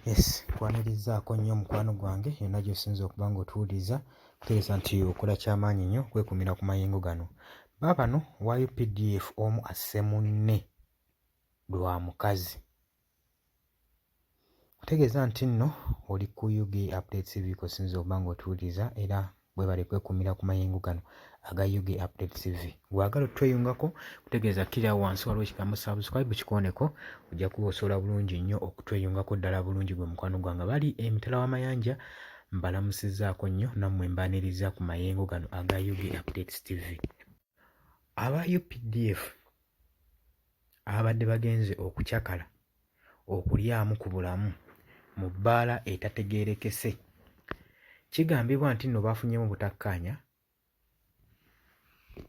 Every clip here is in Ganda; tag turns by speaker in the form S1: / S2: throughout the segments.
S1: Yes, nkwanirizaako nnyo mukwano gwange yonna gy'osinze okuba ng'otuwuliriza kutegeeza nti okola kyamaanyi nnyo kwekuumira ku mayengo gano. Baabano owa UPDF omu asse munne lwa mukazi. Kutegeeza nti nno oli ku UG Updates TV kw'osinze okuba ng'otuwuliriza era webale kwekuumira ku mayengo gano aga UG Update TV. Bw'agala otweyungako kutegeeza kkirira wansi waliwo ekigambo subscribe kikooneko ojja kuba osobola bulungi nnyo okutweyungako ddala bulungi gwe mukwano gwange bali emitala w'amayanja mbalamusizzaako nnyo nammwe mbaaniriza ku mayengo gano aga UG Updates TV. Aba UPDF ababadde bagenze okucakala okulyamu ku bulamu mu bbaala etategeerekese. Kigambibwa nti nno baafunyeemu obutakkaanya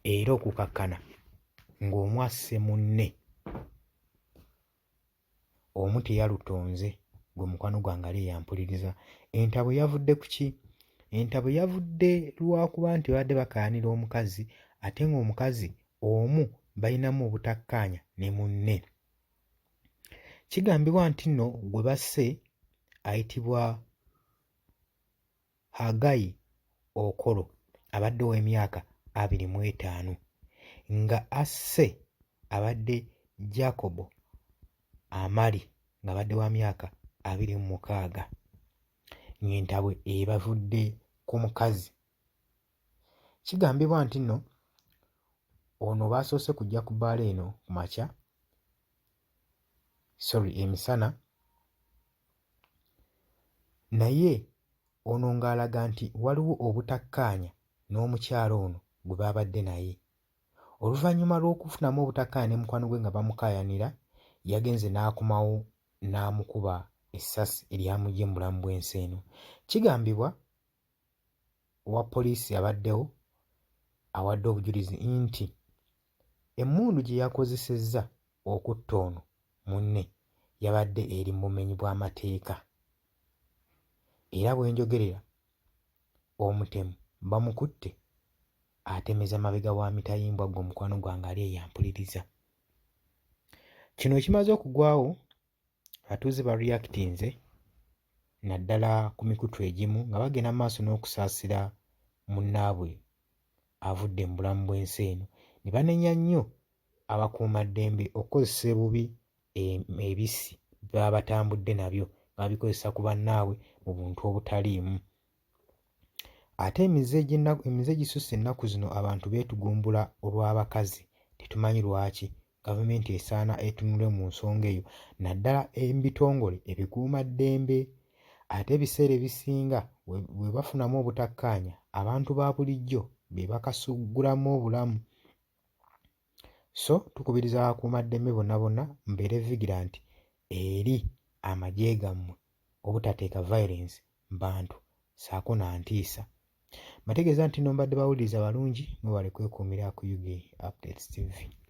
S1: era okukakkana ng'omu asse munne. Omu teyalutonze gwe mukwano gwange ali eyampuliriza. Entabwe yavudde ku ki? Entabwe yavudde lwakuba nti babadde bakaayanira omukazi ate ng'omukazi omu balinamu obutakkaanya ne munne. Kigambibwa nti nno gwe basse ayitibwa Haggai Okoro abadde ow'emyaka 25 nga asse abadde Jacob Amali ng'abadde wa myaka 26 ng'entabwe ebavudde ku mukazi. Kigambibwa nti nno ono baasoose kujja ku bbaala eno ku makya sorry emisana naye ono ng'alaga nti waliwo obutakkaanya n'omukyala ono gwe baabadde naye. Oluvannyuma lw'okufunamu obutakkaanya ne mukwano gwe nga bamukaayanira, yagenze n'akomawo n'amukuba essasi eryamuggye mu bulamu bw'ensi eno. Kigambibwa owa poliisi abaddewo awadde obujulizi nti emmundu gye yakozesezza okutta ono munne yabadde eri mu bumenyi bw'amateeka era we njogerera omutemu bamukutte atemeza mabega wa mitayimbwa ggwe mukwano gwange ali eyo ampuliriza. Kino ekimaze okugwawo abatuuze ba reactinze naddala ku mikutu egimu nga bagenda mu maaso n'okusaasira munnaabwe avudde mu bulamu bw'ensi eno ne banenya nnyo abakuumaddembe okukozesa obubi ebissi bye baba batambudde nabyo nga babikozesa ku bannaabwe mu buntu obutaliimu. Ate emize emize gisusse ennaku zino abantu beetugumbula olw'abakazi tetumanyi lwaki. Gavumenti esaana etunule mu nsonga eyo naddala ebitongole ebikuumaddembe. Ate ebiseera ebisinga bwe bafunamu obutakkaanya abantu ba bulijjo be bakasuggulamu obulamu. So tukubiriza abakuumaddembe bonna bonna mubeere vigilant eri amagye gammwe obutateeka violence mu bantu ssaako na ntiisa. Mbategeeza nti nno mbadde bawuliriza balungi mwebale kwekuumira ku UG Updates TV.